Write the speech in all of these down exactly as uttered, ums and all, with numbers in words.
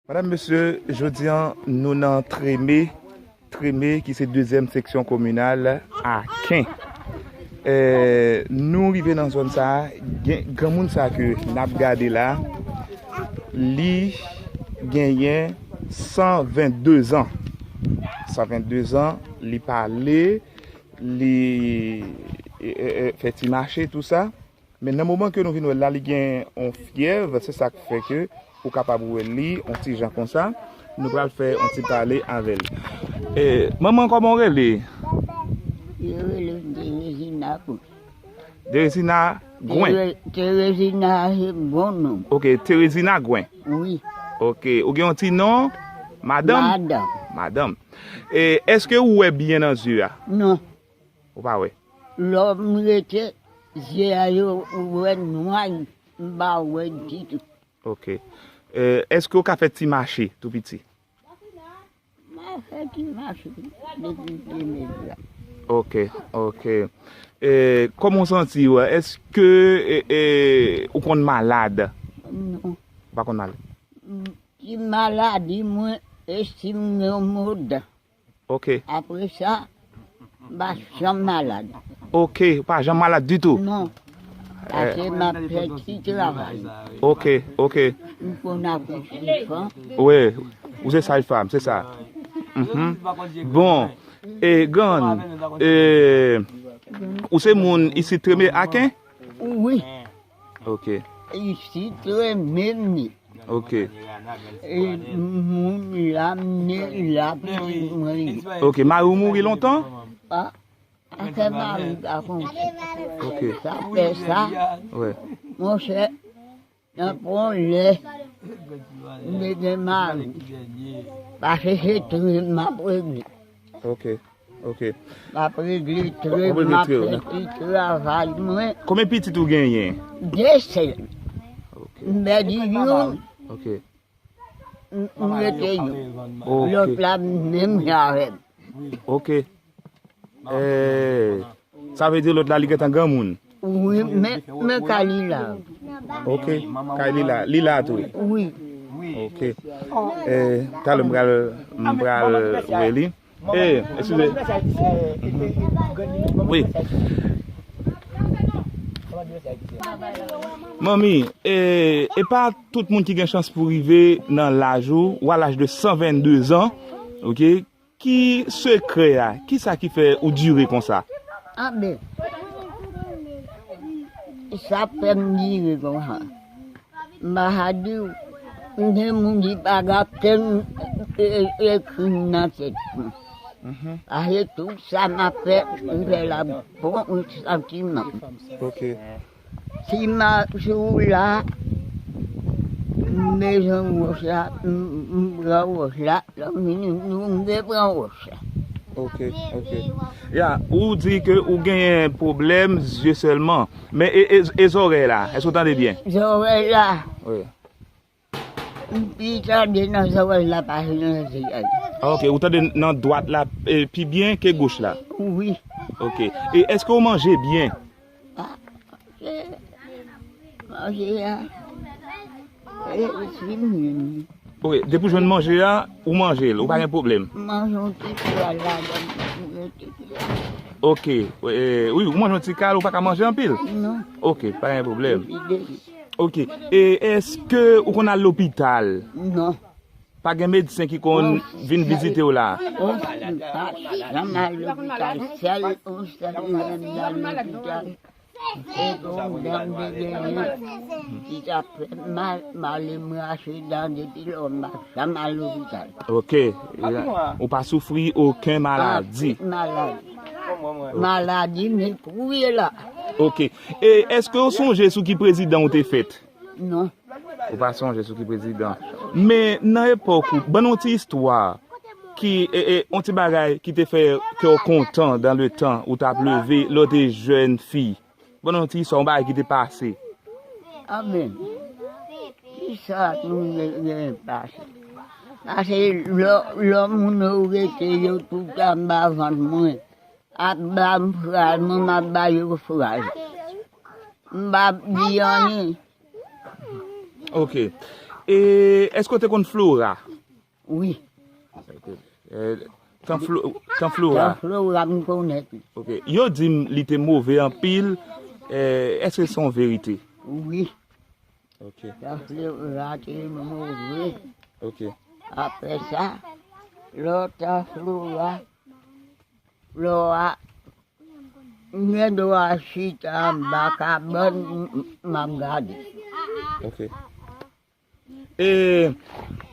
Madam, mesye, jodi a, nou nan Treme, Treme ki se dezyèm seksyon kominal Aken. Eh, nou rive nan zòn sa a, gen, granmoun sa a ke n ap gade la, li genyen san vennde zan. San vennde zan, li pale, li, eh, eh, eh, fè ti mache, tou sa. Men nan moman ke nou vin wè l la, li gen yon fyèv, se sa k fè ke ou kapab wè li, yon ti jan konsa. Nou pral fè yon ti pale avè l. Eh, manman, kòman w rele? Yo rele m Terezina Gwen. Terezina Gwen? Tere-, Terezina se bon non. Ok, Terezina Gwen. Wi. Ok, ou gen yon ti non? Madanm? Madanm. Madanm. E èske ou wè byen nan zye a? Non. Ou pa wè? Lè m rete, zye a yo wè nwa, m pa wè ditou. Ok. Eh, èske ou ka fè ti mache tou piti? M a fè ti mache depi de mezi a. Ok, ok. Eh, kòman w santi w? Èske, eh, eh, ou konn malad? Non. Ou pa konn malad? M, ti maladi mwen, e si m gen yon mo dan. Ok. Apre sa, m pa janm malad. Ok, ou pa janm malad ditou? Non. Paske m ap fè ti travay. Ok, ok. M konn akouche fanm. Wi, ou se saj fanm, se sa. Mhm. Bon, e grann, e, ou se moun isit Treme Aken? Wi. Ok. Isit Treme m ye. Ok. E moun la, m ne la, pitit mwen ye. Ok, mari w mouri lontan? A, afè mari pa konsa. Ok. Sa fè sa. Wi. Monchè, nan pon lè, m te gen mari. Paske se Treme m ap regle. Ok. Ok. M ap regle Treme, m ap fè ti travay mwen. Konbyen pitit ou genyen? De sèl. Ok. M pèdi youn. Ok. M, m rete youn. Ok. Lòt la menm jan avè m. Ok. Eh, sa vle di lòt la li gentan granmoun? Wi, men, men kay li la. Ok. Kay li la. Li la tou. Wi. Ok. Eh, talè m pral, m pral wè li. Eh, eskize. Mhm. Wi. Manmi, eh, e pa tout moun ki gen chans pou rive nan laj ou, ou a laj de san vennde zan, ok? Ki sekrè a? Kisa ki fè ou dire konsa? Anben, sa fè m dire konsa. M pa ka di w, m gen moun ki pa ka kenn e, e, ekri m nan tèt mwen. Mhm. Paske tout sa m ap fè, m fè l ak bon santiman. Ok. Si m a, si w la, m bezwen wòch la, m, m pran wòch la, lè m vini, m vle pran wòch la. Ok, ok. Ya, ou di ke ou genyen pwoblèm zye sèlman. Men e, e, e zòrèy la, èske w tande byen? Zòrèy la. Wi. M pi tande nan zòrèy la pase nan zye a. Ah, ok, ou tande nan dwat la, e, pi byen ke goch la? Wi. Ok. E èske w manje byen? Ah, se manje a. E, si m jwenn li. Ok, depi w jwenn manje a, ou manje l, ou pa gen pwoblèm? M manje yon ti kal ladan, m manje yon ti kal. Ok, e, wi, ou manje yon ti kal, ou pa ka manje anpil? Non. Ok, pa gen pwoblèm. Epi de Ok. E èske ou konn al lopital? Non. Pa gen medsen ki konn vin vizite w la? Oh, m pa janm al lopital. Sèl, yon sèl lè m al lopital. Se pou yon dan m te genyen ki t ap fè m mal, m ale m rache dan depi lò m pa janm al lopital. Ok. Ou pa soufri okenn maladi? Anpil maladi. Maladi, men kouri la. Ok. E èske w sonje sou ki prezidan w te fèt? Non. Ou pa sonje sou ki prezidan. Men nan epòk ou, ban nou ti istwa ki, e, e, yon ti bagay ki te fè kè w kontan dan le tan ou t ap leve lè w te jèn fi. Ban nou ti istwa, yon bagay ki te pase. Amen. Kisa nou gen, gen pase? Pase lè, lè moun yo rete yo toutan anba vant mwen. Ap ba m fraz, mwen m ap ba yo fraz. M p ap di anyen. Ok. E èske w te konn Flora? Wi. E, tan Flo, tan Flora. Tan Flora m konnen tou. Ok. Yo di m li te move anpil. E, èske se yon verite? Wi. Ok. Tan Flora te move. Ok. Apre sa, lòt tan Flora, Flora, m gen dwa chita anba kabann, m, m, m ap gade. Ok. E,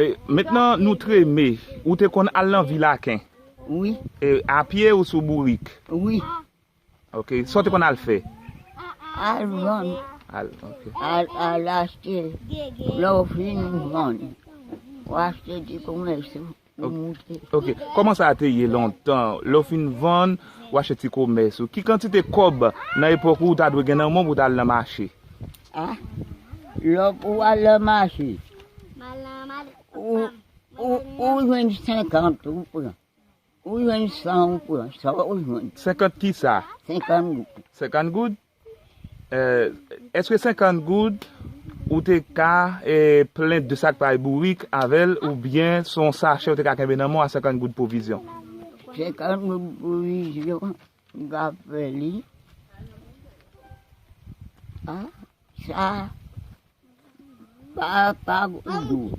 e, mentnan nou treme, ou te konn al nan Vilaken? Wi. E, apye ou sou bourik? Wi. Ok, sa w te konn al fè? Al vann. Al, ok. Al, al achte. Lè w fin vann, w achte ti komès ou, ou moute. Ok, kòman sa te ye lontan? Lè w fin vann, w achte ti komès ou. Ki kantite kòb nan epòk ou ta dwe gen nan men w pou w ta al nan mache? A, lè w pou al nan mache, ou, ou, ou jwenn senkant, ou pran. Ou jwenn san, ou pran sa, ou jwenn. Senkant kisa? Senkant goud. Senkant goud? E, èske senkant goud ou te ka, e, plen de sak pay bourik avè l, oubyen se yon sachè ou te ka kenbe nan men w a senkant goud pwovizyon? Senkant goud pwovizyon, m ka fè li. A, sa, pa, pa gou.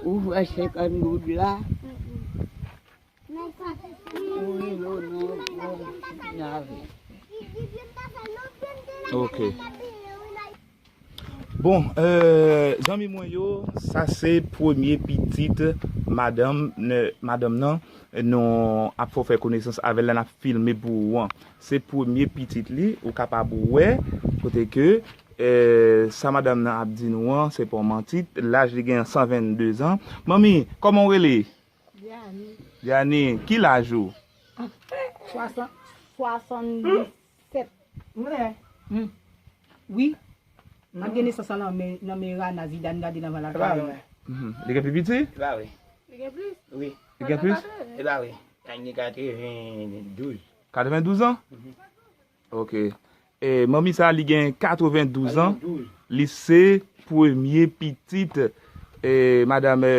Ou fè senkant goud la, ou rive nan, nan, nan. Ok. Bon, e, zanmi mwen yo, sa se premye pitit madanm, ne, madanm nan. Nou ap fè w fè konesans avè l la, n ap filme pou ou an. Se premye pitit li, ou kapab wè, kote ke, e, sa madanm nan ap di nou an, se pa yon manti. Laj li gen san vennde zan. Manmi, kòman w rele? Diane. Diane, ki laj ou? Swasan-, swasanndisèt. Mwen. Hmm. Wi. M ap gen nesans lan nan men, nan men Rana Zidane, gade nan van la. Mhm. Li gen pi piti? E pa vre. Li gen plis? Wi. Li gen plis? E pa vre. Li gen katrevendouz. Katrevendouz an? Mhm. Ok. E, manmi sa, li gen katrevendouz an. Katrevendouz. Li se premye pitit, e, madanm, e,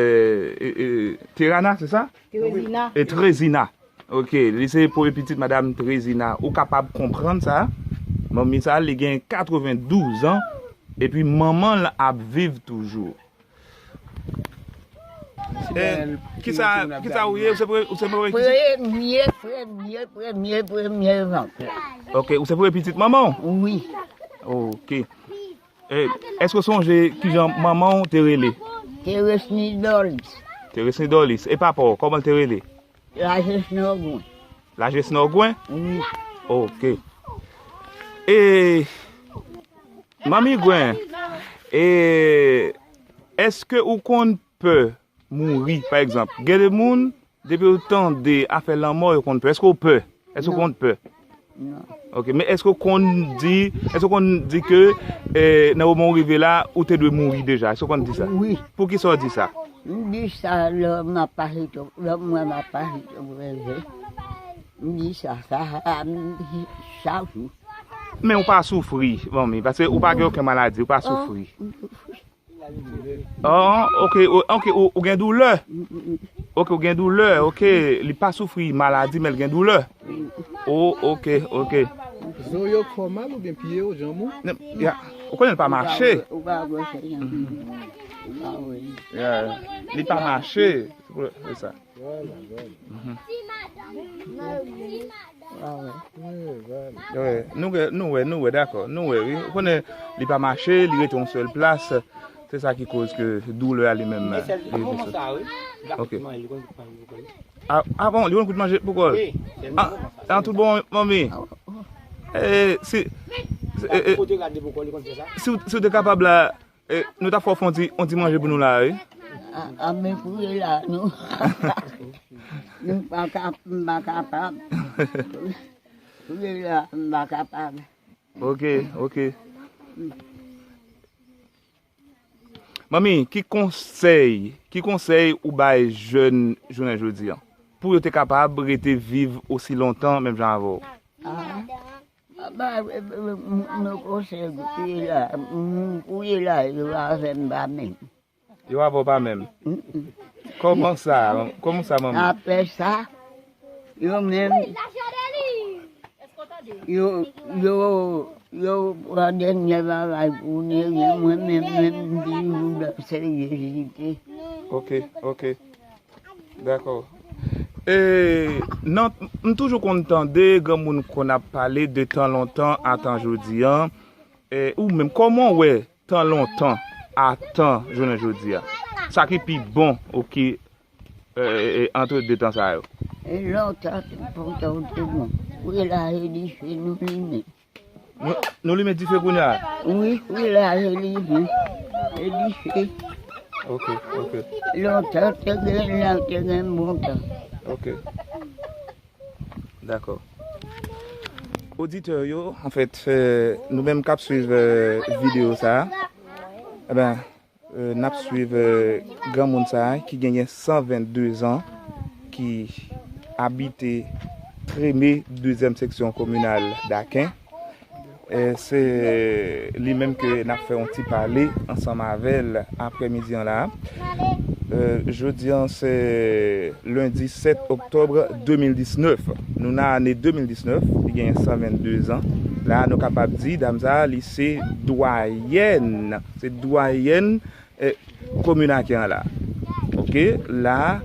e, e, Terana, se sa? Trezina. E Trezina. Ok, li se premye pitit madanm Trezina. Ou kapab konprann sa. Manmi sa, li gen katrevendouz an. Epi manman l ap viv toujou. E, kisa, kisa ou ye? Ou se pre-, ou se premye pitit? Premye, premye, premye, premye zanfan. Ok, ou se premye pitit manman w? Wi. Ok. E, èske w sonje kijan manman w te rele? Teresni Dòlis. Teresni Dòlis. E papa w, kòman l te rele? Lajesnò Gwen. Lajesnò Gwen? Wi. Ok. E, Manmi Gwen, e, èske ou konn pè mouri, pa egzanp? Gen de moun, depi yo tande afè lanmò, yo konn pè. Èske w pè? Èske w konn pè? Non. Ok, men èske w konn di, èske w konn di ke, e, nan moman w rive la, ou te dwe mouri deja? Èske w konn di sa? Wi. Poukisa w di sa? M di sa lè m ap pase twòp, lè m wè m ap pase twòp rève. M di sa, sa, sa, m di chak jou. Men ou pa soufri, manmi, paske ou pa gen okenn maladi, ou pa soufri. Oh, ok, o-, ok, ou, ou gen doulè. Ok, ou gen doulè, ok. Li pa soufri maladi, men l gen doulè. Oh, ok, ok. Zo yo fè w mal oubyen pye w, janm ou? Ne, ya, ou konnen l pa mache. Ou pa wè, ou pa wè, se jan. Ou pa wè. Ya, li pa mache, se pou, se sa. Vwala, vwala. Mhm. Wi, vwala. Wi, nou wè, nou wè, nou wè, dakò. Nou wè, wi. Ou konnen, li pa mache, li rete yon sèl plas. Se sa ki koz ke doulè a li menm, li rete sou. Ok. A, a bon, li konn kout manje pou kò l? Wi, sèlman moman sa. A, tout bon, manmi. E, si, si, e, e, si, si w te kapab la, e, nou ta fè w fè yon ti, yon ti manje pou nou la, wi. A, a, men kouri la, nou. Nou pa ka, m pa kapab. Kouri la, m pa kapab. Ok, ok. Manmi, ki konsèy, ki konsèy ou bay jèn jounen jodi a? Pou yo te kapab rete viv osi lontan, menm jan avè w. A, a, ba, e, e, e, m, m, konsèy pou ye la, m, pou ye la, yo avè m pa menm. Yo avè w pa menm. Mm-mm. Kòman sa? Kòman sa, manmi? Apre sa, yo menm, yo, yo, yo pran dènyè bagay pou Nevin, mwen menm, menm, m toujou nan seryozite. Ok, ok. Dakò. E, nan, m toujou konn tande granmoun konn ap pale de tan lontan a tan jodi a. E, ou menm, kòman w wè tan lontan a tan jounen jodi a? Sa ki pi bon, ok, e, e, e, antre de tan sa yo? E lontan, te kontan ou te bon. Wi, la, e dife nou limen. Nou, nou limen dife kounye a? Wi, wi, la, e limen. E dife. Ok, ok. Lontan, te gen, la, te gen bon tan. Ok. Dakò. Oditè yo, anfèt, e, nou menm k ap swiv, e, videyo sa a, e ben, e, n ap swiv, e, granmoun sa a ki genyen san vennde zan, ki abite Treme, dezyèm seksyon kominal Daken. E se li menm ke n ap fè yon ti pale ansanm avè l aprèmidi an la. E, jodi an se lendi sèt oktòb de mil diznèf. Nou nan ane de mil diznèf, li gen san vennde zan. La, nou kapab di dam sa a, li se dwayèn. Se dwayèn, e, komin Aken an la. Ok, la,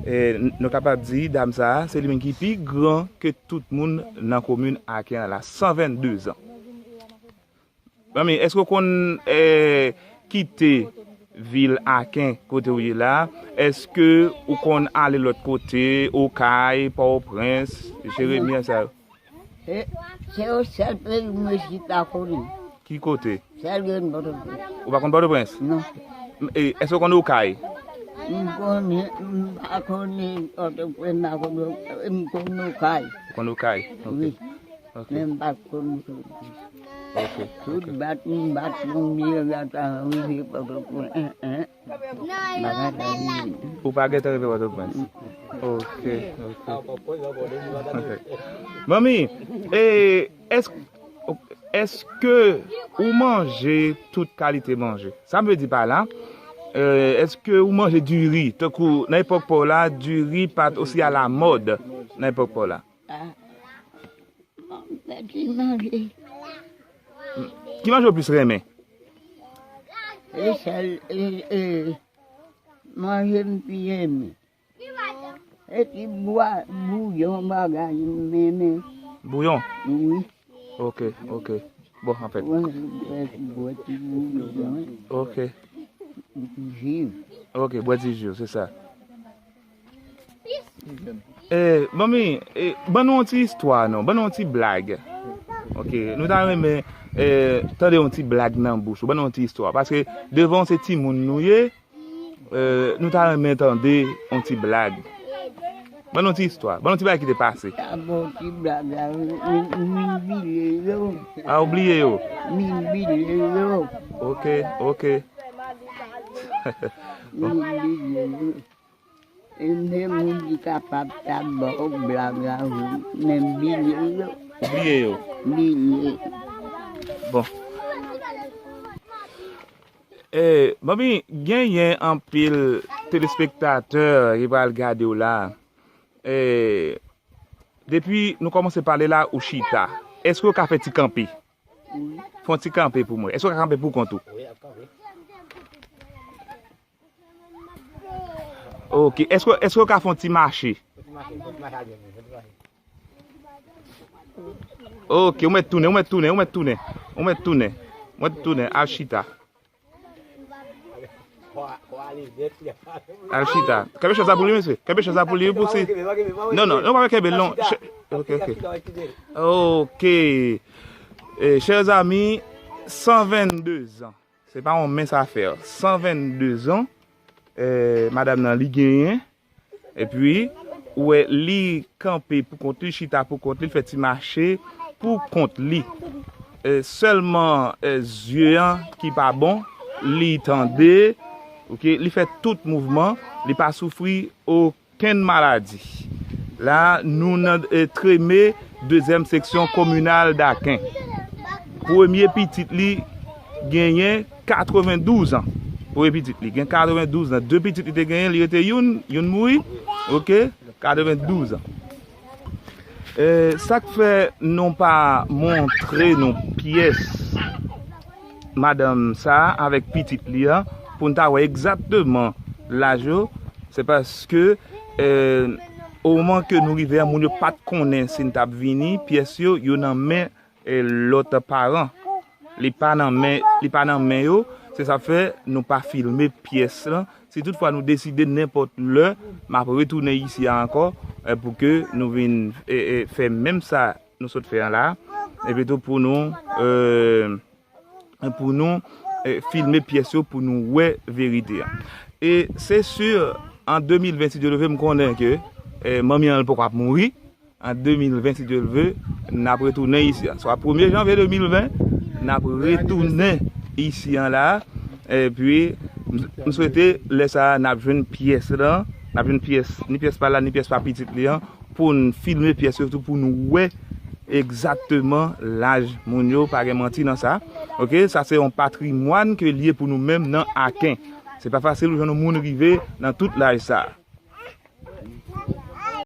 e, n-, nou kapab di dam sa a, se li menm ki pi gran ke tout moun nan komin Aken an la. San vennde zan. Manmi, èske w konn, e, kite vil Aken kote w ye la? Èske ou konn ale lòt kote, Okay, Pòtoprens, Jeremi, sa yo? E, se yon sèl peyi mwen si pa konnen. Ki kote? Sèl gen Pòtoprens. Ou pa konn Pòtoprens? Non. M-, e, èske w konn Okay? M konnen, m pa konnen Pòtoprens, m pa konnen, m konn Okay. Ou konn Okay? Ok. Wi. Ok. Men m pa konn Pòtoprens. Ok, ok. Tout bat m bat pou m rive Pòtoprens. Hein, hein. Bagay la vini. Ou pa gentan rive Pòtoprens? Ok, ok. Ok. Manmi, e, èske, èske ou manje tout kalite manje? Sa m vle di pa la, e, èske ou manje diri? Tankou nan epòk pa w la, diri pa t osi alamòd nan epòk pa w la. Ah. Bon, bèl ti manje. Ki manje w plis renmen? E sèl, e, e, manje m pi renmen. E ti bwa, bouyon, bagay, m renmen. Bouyon? Wi. Ok, ok. Bon, anfèt. Mwen, mwen, mwen, ti bouyon, wi. Ok. Ji. Ok, bwè ti ji, se sa. E, manmi, e, ban nou yon ti istwa, non. Ban nou yon ti blag. Ok, nou ta renmen, e, tande yon ti blag nan bouch ou. Ban nou yon ti istwa. Paske devan w se timoun nou ye, e, nou ta renmen tande yon ti blag. Ban nou yon ti istwa. Ban nou yon ti bagay ki te pase. Sa bon ti blag la, m, m, m bliye yo. A, ou bliye yo? M bliye yo. Ok, ok. M bliye yo. E men moun ki kapab ta ba w blag la, wi, men m bliye yo. Ou bliye yo? Bliye. Bon. E, manmi, genyen anpil telespektatè ki pral gade w la. E, depi nou kòmanse pale la, ou chita. Èske w ka fè ti kanpe? Wi. Fè yon ti kanpe pou mwen. Èske w ka kanpe pou kont ou? Wi, ap kanpe. Ok. Èske, èske w ka fè yon ti mache? Ok, ou mèt tounen, ou mèt tounen, ou mèt tounen. Ou mèt tounen. Ou mèt tounen, al chita. Al chita. Kenbe chèz la pou li, mesye. Kenbe chèz la pou li, pou si. Non, non, non, pa kenbe l, non. Ok, ok. Ok. E, chè zami, san vennde zan. Se pa yon mens afè. San vennde zan, e, madanm nan li genyen. Epi, ou wè, li kanpe pou kont li, chita pou kont li, li fè ti mache pou kont li. E, sèlman, e, zye an ki pa bon, li tande, ok, li fè tout mouvman, li pa soufri okenn maladi. La, nou nan, e, Treme, dezyèm seksyon kominal Daken. Premye pitit li genyen katrevendouz an. Premye pitit li gen katrevendouz an. De pitit li te genyen, li rete youn, youn mouri. Oke, katrevendouz an. E, sa k fè nou pa montre nou pyès madanm sa a avèk pitit li an pou n ta wè egzakteman laj yo, se paske, e, o moman ke nou rive a, moun yo pa t konnen si n t ap vini, pyès yo, yo nan men e, lòt paran. Li pa nan men, li pa nan men yo, se sa fè nou pa filme pyès lan. Si toutfwa nou deside nenpòt lè, m ap retounen isi a ankò, e, pou ke nou vin, e, e, fè menm sa nou sot fè an la, epi tou pou nou, e, pou nou, e, filme pyès yo pou nou wè verite a. E se si, an de mil ven, si Dye le ve, m konnen ke, e, manmi an poko ap mouri. An de mil ven, si Dye le ve, n ap retounen isi a. Swa premye janvye de mil ven, n ap retounen isi an la. Epi, m, m swete lè sa a, n ap jwenn pyès lan, n ap jwenn pyès, ni pyès pa l la, ni pyès pa pitit li an, pou n filme pyès yo tou, pou nou wè egzakteman laj moun yo, pa gen manti nan sa. Oke, sa se yon patrimwàn ke l ye pou nou menm nan Aken. Se pa fasil pou jwenn yon moun rive nan tout laj sa a.